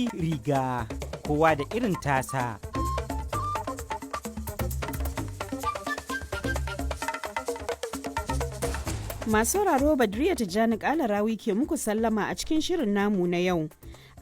Riga kowa da irin tasa. Masu sauraro, Badriya Tijjani Kalarawi ke muku sallama a cikin shirin namu na yau.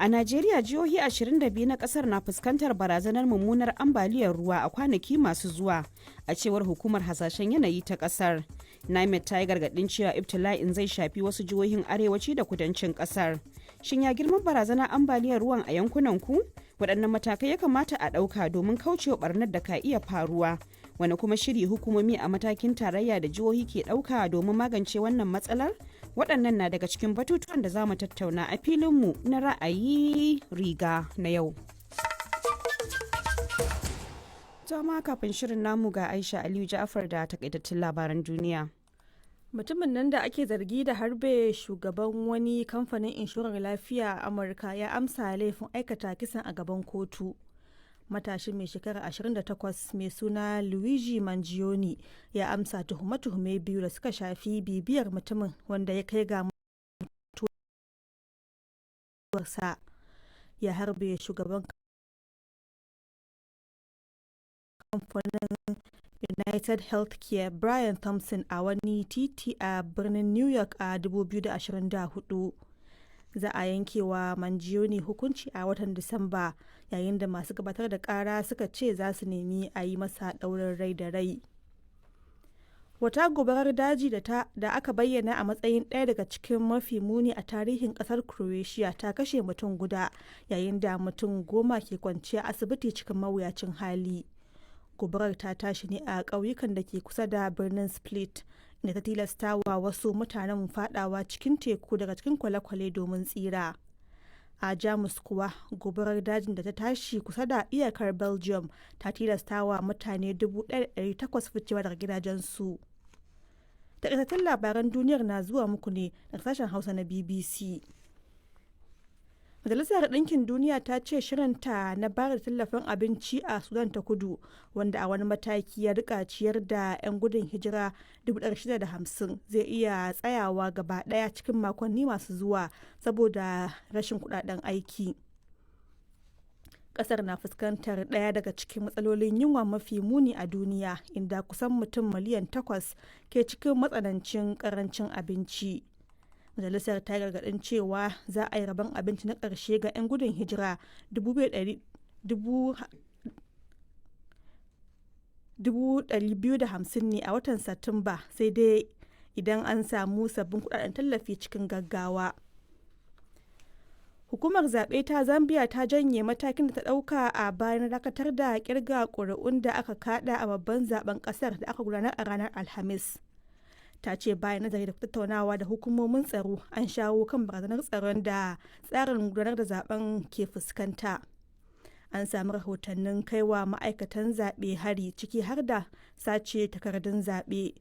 A Najeriya, jihohi 22 na kasar na fuskantar barazanar mummunar ambaliyar ruwa a kwanaki masu zuwa, a cewar hukumar hasashen yanayi ta kasar. NIMET ta yi gargaɗin cewa ibtila'in zai shafi wasu jihohin arewaci da kudancin kasar. Shin ya girman barazanar ambaliyar ruwan a yankunan ku? Waɗannan matakai ya kamata a ɗauka domin kaucewa ɓarnar da ka iya faruwa? Wani kuma shiri hukumomi a matakin tarayya da jihohi ke ɗauka domin magance wannan matsalar? Waɗannan na daga cikin batutuwan da za mu tattauna a filinmu na ra'ayi riga na yau. Jama kafin shirin namu, ga Aisha Aliyu Ja'afar da takaitattun labaran duniya. Mutumin nan da ake zargi da harbe shugaban wani kamfanin inshorar lafiya a Amurka ya amsa laifin aikata kisan a gaban kotu. Matashin mai shekara 28 mai suna Luigi Mangione ya amsa tuhume-tuhume biyu da suka shafi bibiyar mutumin wanda ya kai ga mutuwarsa. Ya harbe shugaban kamfanin United Healthcare Brian Thompson a wani titi a birnin New York a 2024. Za a yankewa Mangione hukunci a watan Disamba, yayin da masu gabatar da kara suka ce za su nemi a yi masa ɗaurin rai da rai. Wata gobarar daji da aka bayyana a matsayin ɗaya daga cikin mafi muni a tarihin ƙasar Croatia ta kashe mutum guda, yayin da mutum 10 ke kwanciya asibiti cikin mawuyacin hali. Gobarar ta tashi ne a ƙauyukan da ke kusa da birnin Split, inda ta tilasta wa wasu mutanen fadawa cikin teku daga cikin kwale-kwale domin tsira. A Jamus kuwa, gobarar dajin da ta tashi kusa da iyakar Belgium ta tilasta wa mutane 1,800 ficewa daga gidajensu. Takaitattun labaran duniyar na zuwa muku ne daga sashen Hausa na BBC. Majalisar Ɗinkin Duniya ta ce shirinta na bayar da tallafin abinci a Sudan ta Kudu, wanda a wani mataki ya rika ciyar da 'yan gudun hijira 650, zai iya tsayawa gaba ɗaya cikin makonni masu zuwa saboda rashin kudaden aiki. Kasar na fuskantar ɗaya daga cikin matsalolin yunwa mafi muni a duniya, inda kusan mutum miliyan 8 ke cikin matsanancin karancin abinci. Majalisar ta gargadin cewa za a yi rabon abinci na ƙarshe ga 'yan gudun hijira 250 ne a watan Satumba, sai dai idan an samu sabbin kudaden tallafi cikin gaggawa. Hukumar zaɓe ta Zambia ta janye matakin da ta ɗauka a bayan dakatar da kirga ƙuri'un da aka kada a babban zaben ƙasar da aka gudanar a ranar Alhamis. Ta ce bayan nazari da tattaunawa da hukumomin tsaro, an shawo kan barazanar tsaron da tsarin gudanar da zaben ke fuskanta. An sami rahotannin kaiwa ma'aikatan zaɓe hari, ciki har da sace takardun zaɓe.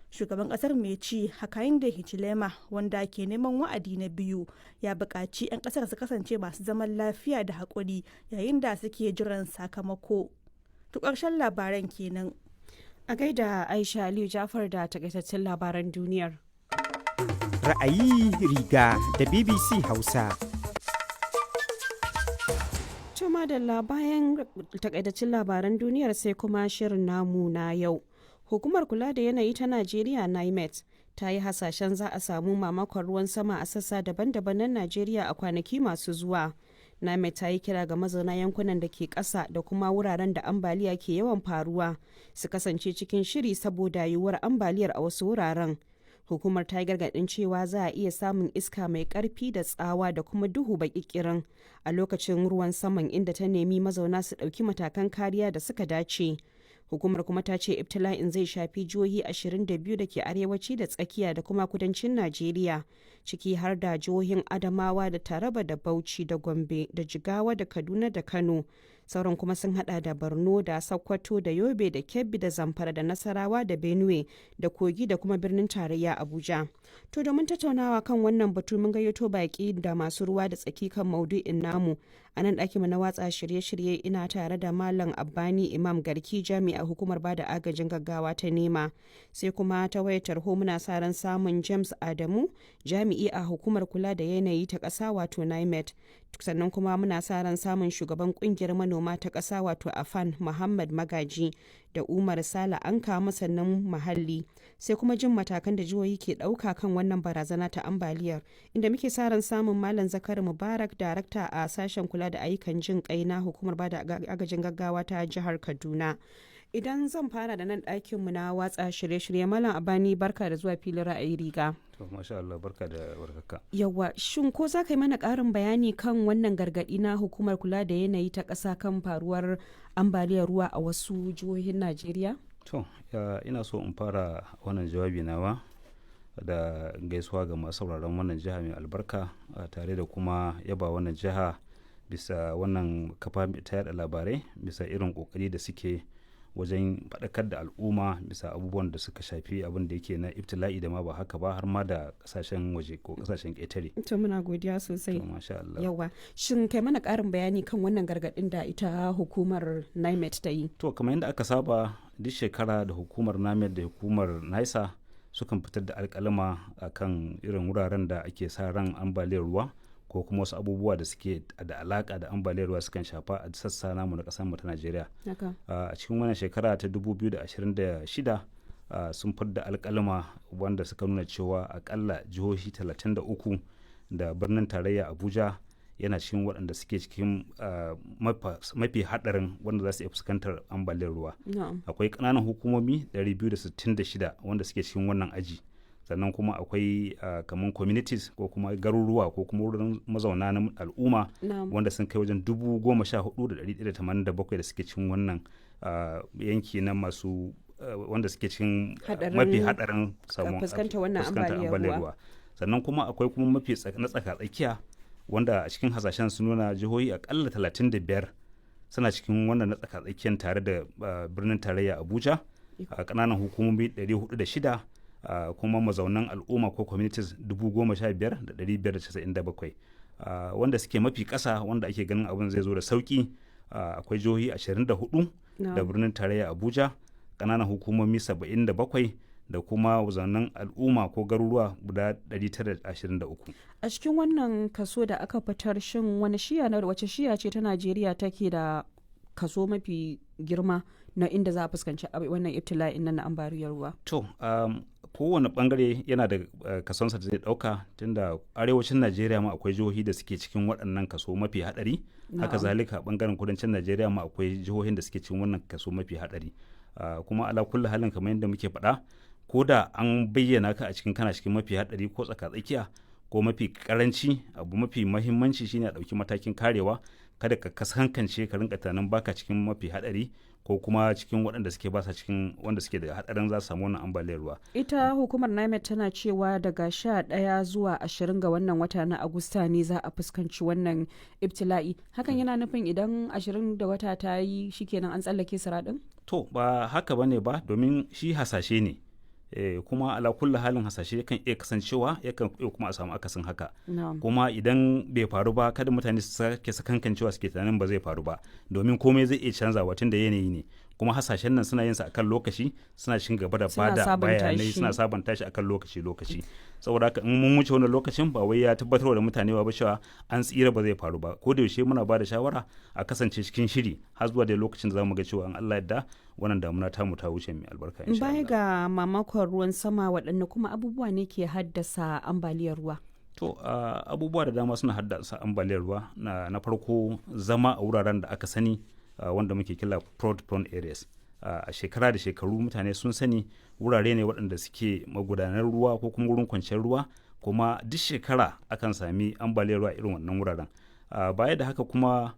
Shugaban ƙasar mai ci, Hakainde Hichilema, wanda ke neman wa'adi na biyu, ya buƙaci 'yan ƙasar su kasance masu zaman lafiya da haƙuri yayin da suke jiran sakamako. To, ƙarshen labaran kenan. A gaida Aisha Aliyu Jafar da takaitattun labaran duniyar. Ra'ayi riga da BBC Hausa. Tuma da bayan takaitattun labaran duniyar, sai kuma shirin namu na yau. Hukumar kula da yanayi ta Najeriya, NIMET, ta yi hasashen za a samu mamakon ruwan sama a sassa daban-daban na Najeriya a kwanaki masu zuwa. NIMET ta yi kira ga mazauna yankunan da ke ƙasa da kuma wuraren da ambaliya ke yawan faruwa su kasance cikin shiri saboda yiwuwar ambaliyar a wasu wuraren. Hukumar ta yi gargaɗin cewa za a iya samun iska mai ƙarfi da tsawa da kuma duhu baƙiƙirin a lokacin ruwan saman, inda ta nemi mazauna su ɗauki matakan kariya da suka dace. Hukumar kuma ta ce ibtila'in zai shafi jihohi 22 da ke arewaci da tsakiya da kuma kudancin Najeriya, ciki har da jihohin Adamawa da Taraba da Bauchi da Gombe da Jigawa da Kaduna da Kano. Sauran kuma sun hada da Borno da Sokoto da Yobe da Kebbi da Zamfara da Nasarawa da Benue da Kogi da kuma birnin tarayya Abuja. To, domin tattaunawa kan wannan batu, mun gayyato baki da masu ruwa da tsaki kan maudu'in namu. A nan ɗakinmu na watsa shirye-shirye ina tare da Malam Abbani Imam Garki, jami'a hukumar bada agajin gaggawa ta NEMA. Sai kuma ta wayar tarho muna sa ran samun James Adamu, jami'i a hukumar kula da yanayi ta ƙasa, wato NIMET. Sannan kuma muna sa ran samun shugaban kungiyar manoma ta ƙasa wato Afan Muhammad Magaji da Umar Sala Anka masanin muhalli, sai kuma jin matakan da jihohi ke ɗauka kan wannan barazana ta ambaliyar, inda muke sa ran samun Malam Zakari Mubarak, darakta a sashen kula da ayyukan jin kai na hukumar bada agajin gaggawa ta jihar Kaduna. Idan zan fara da nan ɗakinmu na watsa shirye-shirye, Malam Abani, barka da zuwa filin Ra'ayi Riga. To, masha Allah, barka da warhaka. Yawa, shin ko za ka yi mana ƙarin bayani kan wannan gargaɗi na hukumar kula da yanayi ta ƙasa kan faruwar ambaliyar ruwa a wasu jihohin Najeriya? To, ina so in fara wannan jawabi nawa da gaisuwa ga masu sauraron wannan jiha mai albarka, tare da kuma yaba wannan jiha bisa wannan kafa ta yada labarai, bisa irin kokari da suke wajen faɗakar da al'umma bisa abubuwan da suka shafi abin da yake na ibtila'i da ma ba haka ba, har ma da kasashen waje ko kasashen ƙetare. To, muna godiya sosai. To, masha Allah. Yawa, shin kai mana ƙarin bayani kan wannan gargaɗin da ita hukumar NIMET ta yi? To, kamar yadda aka saba duk shekara da hukumar NAMED da hukumar NISA sukan fitar da alƙalama akan irin wuraren da ake sa ran ambaliyar ruwa ko kuma wasu abubuwa da suke da alaka da ambaliyar ruwa sukan shafa a sassa namu na kasar mu ta Najeriya. A cikin wannan shekara ta 2026 sun fidda alkalima wanda suka nuna cewa akalla jihohi 33 da birnin tarayya Abuja yana cikin waɗanda suke cikin mafi haɗarin wanda za su iya fuskantar ambaliyar ruwa. Akwai ƙananan hukumomi 266 wanda suke cikin wannan aji. Sannan kuma akwai kamar communities ko kuma garuruwa ko kuma wurin mazauna na al'umma wanda sun kai wajen 14,187 da suke cikin wannan yanki na masu wanda suke cikin mafi hadarin samun fuskantar wannan ambaliyar ruwa. Sannan kuma akwai kuma mafi na tsaka-tsakiya wanda a cikin hasashen su nuna jihohi akalla 35 suna cikin wannan na tsaka-tsakiyan tare da birnin tarayya Abuja, a ƙananan hukumomi 406, kuma mazaunan al'umma ko communities 15,597. Wanda suke mafi ƙasa, wanda ake ganin abin zai zo da sauki, akwai jihohi 24 da birnin tarayya Abuja, ƙananan hukumomi 77, da kuma mazaunan al'umma ko garuruwa guda 923. A cikin wannan kaso da aka fitar, shin wani shiya na wace shiya ce ta Najeriya take da kaso mafi girma na inda za a fuskanci wannan ibtila'in nan na ambaliyar ruwa? To, kowane bangare yana da kasonsa da zai dauka, tunda arewacin Najeriya ma akwai jihohi da suke cikin waɗannan kaso mafi hadari. Haka zalika bangaren kudancin Najeriya ma akwai jihohin da suke cikin wannan kaso mafi hadari. Kuma ala kulli halin, kamar yadda muke faɗa, ko da an bayyana ka a cikin kana cikin mafi hadari ko tsaka-tsakiya ko mafi karanci, abu mafi mahimmanci shine a ɗauki matakin karewa. Kada ka kasankance ka rinka tunanin baka cikin mafi hadari ko kuma cikin waɗanda suke basa cikin wanda suke da hadarin za su samu wannan ambaliyar ruwa. Ita hukumar NIMET tana cewa daga 11 zuwa 20 ga wannan wata na Agusta ne za a fuskanci wannan ibtila'i. Hakan yana nufin idan 20 da wata ta yi, shikenan an tsallake siraɗin? To, ba haka bane ba, domin shi hasashe ne. Kuma ala kulli halin hasashe yakan iya kasancewa, yakan iya kuma a samu akasin haka. Kuma idan bai faru ba, kada mutane su sake sakankancewa suke tunanin ba zai faru ba, domin komai zai iya canzawa tun da yanayi ne. Kuma hasashen nan suna yin sa akan lokaci, suna cin gaba da bada bayanai, suna sabanta shi akan lokaci lokaci. Saboda haka in mun wuce wannan lokacin, ba wai ya tabbatar da mutane ba cewa an tsira, ba zai faru ba. Ko da yaushe muna bada shawara a kasance cikin shiri har zuwa da lokacin da zamu ga cewa in Allah yarda wannan damuna tamu ta wuce mai albarka, insha Baya Allah. ga mamakon ruwan sama, waɗanne kuma abubuwa ne ke haddasa ambaliyar ruwa? To, abubuwa da dama suna haddasa ambaliyar ruwa. Na farko, zama a wuraren da aka sani, wanda muke kira flood prone areas. A shekara da shekaru mutane sun sani wurare ne waɗanda suke magudanar ruwa ko kuma wurin kwanciyar ruwa, kuma duk shekara akan sami ambaliyar ruwa irin wannan wuraren. Baya da haka kuma,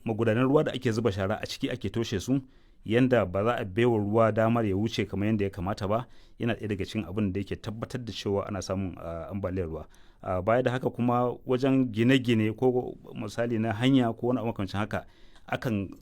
magudanar ruwa da ake zuba shara a ciki ake toshe su yanda ba za a baiwa ruwa damar ya wuce kamar yadda ya kamata ba, yana ɗaya daga cikin abin da yake tabbatar da cewa ana samun ambaliyar ruwa. Baya da haka kuma, wajen gine-gine ko misali na hanya ko wani abu makamancin haka, akan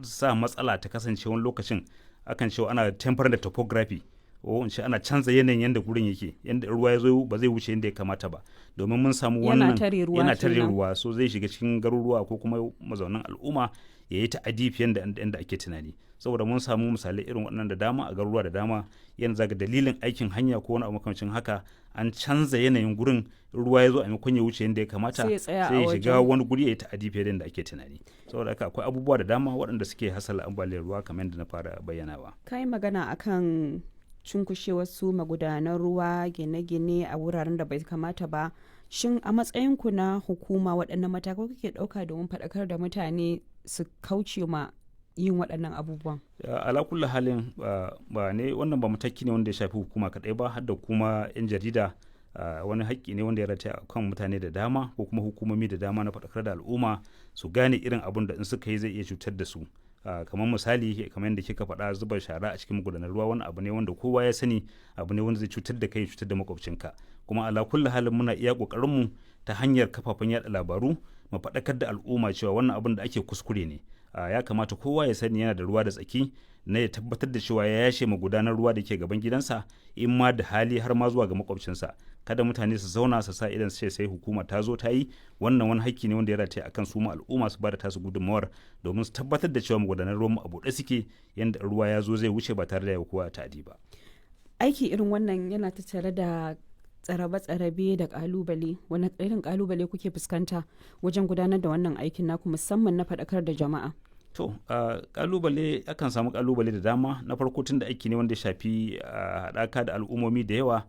sa matsala ta kasance wani lokacin akan cewa ana temper da topography. Ko in ce ana canza yanayin yanda gurin yake, yanda ruwa ya zo ba zai wuce yanda ya kamata ba, domin mun samu Yana wannan tare ruwa yana tare kenan. ruwa, so zai shiga cikin garuruwa ko kuma mazaunan al'umma ya yi ta'adi fiye da yanda ake tunani. Saboda mun samu misalai irin waɗannan da dama a garuruwa da dama, yanzu zaga dalilin aikin hanya ko wani abu makamancin haka an canza yanayin gurin, ruwa ya zo a maimakon ya wuce yanda ya kamata Sai ya tsaya a sai ya shiga wajen. wani guri ya yi ta'adi fiye da yanda ake tunani. Saboda haka akwai abubuwa da dama waɗanda suke hasala ambaliyar ruwa kamar yadda na fara bayyanawa. Ka yi magana akan cunkushe wasu magudanan ruwa, gine-gine a wuraren da bai kamata ba. Shin a matsayinku na hukuma, waɗanne matakai kuke ɗauka domin faɗakar da mutane su kauce ma yin waɗannan abubuwan? Ala kulli halin, ba ne wannan ba mataki ne wanda ya shafi hukuma kaɗai ba, har da kuma 'yan jarida. Wani haƙƙi ne wanda ya rataya a kan mutane da dama ko kuma hukumomi da dama na faɗakar da al'umma su gane irin abun da in suka yi zai iya cutar da su. Kamar misali, kamar yadda kika faɗa, zuba shara a cikin magudanar ruwa wani abu ne wanda kowa ya sani, abu ne wanda zai cutar da kai ya cutar da makwabcinka. Kuma ala kulli halin muna iya ƙoƙarinmu ta hanyar kafafen yaɗa labaru mu faɗakar da al'umma cewa wannan abun da ake kuskure ne. Ya kamata kowa ya sani yana da ruwa da tsaki na ya tabbatar da cewa ya yashe magudanar ruwa da ke gaban gidansa, in ma da hali har ma zuwa ga makwabcinsa. Kada mutane su zauna su sa idan su ce sai hukuma ta zo ta yi wannan. Wani hakki ne wanda ya rataya akan su ma al'umma su bada tasu gudunmawar domin su tabbatar da cewa magudanar ruwan mu a buɗe suke, yanda ruwa ya zo zai wuce ba tare da ya kowa ta'adi ba. Aiki irin wannan yana tattare da tsarabe-tsarabe da kalubale. Wani irin kalubale kuke fuskanta wajen gudanar da wannan aikin naku, musamman na faɗakar da jama'a? To, kalubale, akan samu kalubale da dama. Na farko, tun da aiki ne wanda ya shafi haɗaka da al'ummomi da yawa,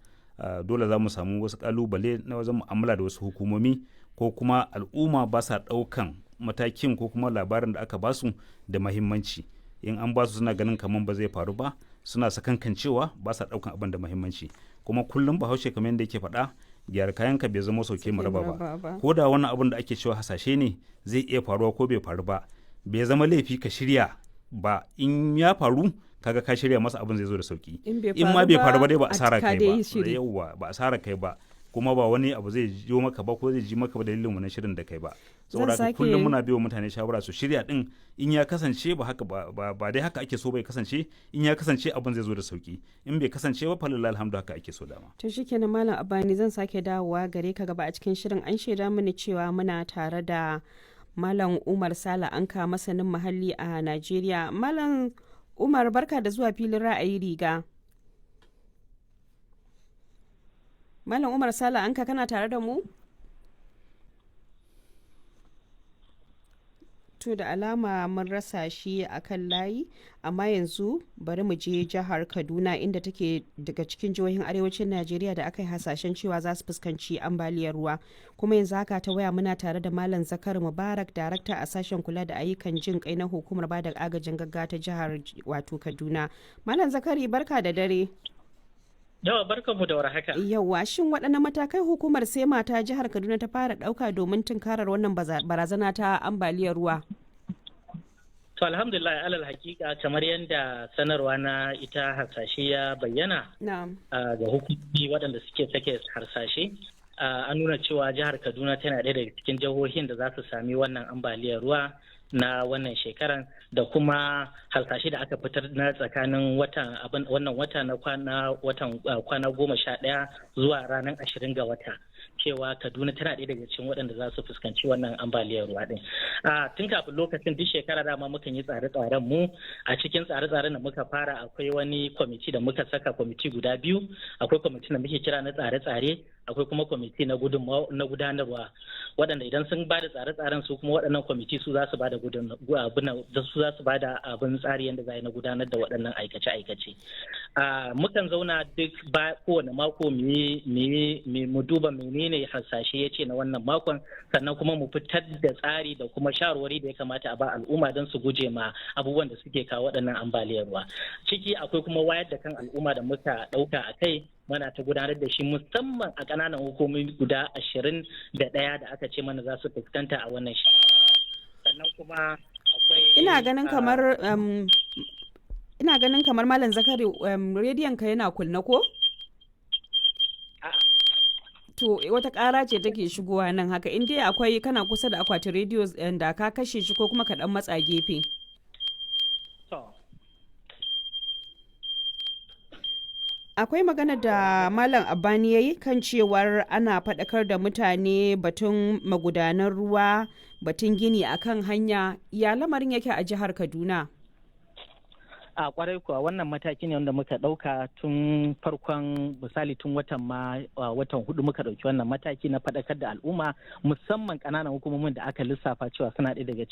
dole za mu samu wasu kalubale na wajen mu'amala da wasu hukumomi, ko kuma al'umma ba sa ɗaukan matakin ko kuma labarin da aka basu da mahimmanci. In an basu suna ganin kamar ba zai faru ba, suna sakankancewa, ba sa ɗaukan abin da mahimmanci. Kuma kullum Bahaushe kamar yadda yake faɗa, gyara kayanka bai zama sauke mu raba ba. Ko da wannan abin da ake cewa hasashe ne zai iya faruwa ko bai faru ba, bai zama laifi ka shirya ba. In ya faru, kaga ka shirya masa, abin zai zo da sauki. In bai In ma bai faru ba dai, ba a asara ka kai dai ba. yi shiri. Yauwa, ba asara kai ba, kuma ba wani abu zai jiyo maka ba ko zai ji maka ba dalilin wannan shirin da kai ba. Saboda haka kullum muna biyo mutane shawara su shirya din. In ya kasance ba haka ba, ba dai haka ake so bai kasance, in ya kasance abin zai zo da sauki. In bai kasance ba, falillahi alhamdu, haka ake so dama. To shikenan, Malam Abani, zan sake dawowa gare ka gaba a cikin shirin. An shaida mini cewa muna tare da Malam Umar Sala Anka, masanin muhalli a Najeriya. Malam Umar, barka da zuwa filin ra'ayi riga. Malam Umar Sala Anka, kana tare da mu? To, da alama mun rasa shi a kan layi, amma yanzu bari mu je jihar Kaduna, inda take daga cikin jihohin arewacin Najeriya da aka yi hasashen cewa za su fuskanci ambaliyar ruwa. Kuma yanzu haka ta waya muna tare da Malam Zakar Mubarak, darakta a sashen kula da ayyukan jin kai na hukumar bada agajin gaggawa ta jihar wato Kaduna. Malam Zakari, barka da dare. Yawa, barkanmu da warhaka. Yawwa, shin waɗanne matakai hukumar SEMA ta jihar Kaduna ta fara ɗauka domin tunkarar wannan barazana ta ambaliyar ruwa? To, alhamdulillah, alal hakika kamar yadda sanarwa na ita harsashe ya bayyana Na'am. ga hukumomi waɗanda suke sake harsashe, an nuna cewa jihar Kaduna tana ɗaya daga cikin jihohin da za su sami wannan ambaliyar ruwa na wannan shekaran, da kuma harsashe da aka fitar na tsakanin watan abin wannan wata na kwana watan kwana 11 zuwa ranar 20 ga wata, cewa Kaduna tana ɗaya daga cikin waɗanda za su fuskanci wannan ambaliyar ruwa ɗin. Tun kafin lokacin, duk shekara dama mukan yi tsare-tsaren mu. A cikin tsare-tsaren da muka fara akwai wani kwamiti da muka saka, kwamiti guda biyu. Akwai kwamiti da muke kira na tsare-tsare, akwai kuma kwamiti na na gudanarwa, waɗanda idan sun ba da tsare-tsaren, su kuma waɗannan kwamiti su za su ba da su za su ba da abin tsari yadda za a yi na gudanar da waɗannan aikace-aikace. Mukan zauna duk ba kowane mako mu duba menene hasashe ya ce na wannan makon, sannan kuma mu fitar da tsari da kuma shawarwari da ya kamata a ba al'umma don su guje ma abubuwan da suke kawo waɗannan ambaliyar ruwa. Ciki akwai kuma wayar da kan al'umma da muka ɗauka a kai, muna ta gudanar da shi musamman a ƙananan hukumomi guda 21 da aka ce mana za su fuskanta a wannan shi. Sannan kuma akwai Ina ganin kamar ina ganin kamar Malam Zakari, rediyon ka yana kunna ko? To, wata ƙara ce take shigowa nan haka. In dai akwai kana kusa da akwatin rediyo da ka kashe shi ko kuma ka dan matsa gefe. To. Akwai magana da Malam Abani ya yi kan cewar ana faɗakar da mutane batun magudanan ruwa, batun gini akan hanya. Ya lamarin yake a jihar Kaduna? A kwarai kuwa, wannan mataki ne wanda muka ɗauka tun farkon, misali tun watan ma watan hudu muka ɗauki wannan mataki na faɗakar da al'umma, musamman ƙananan hukumomin da aka lissafa cewa suna ɗaya daga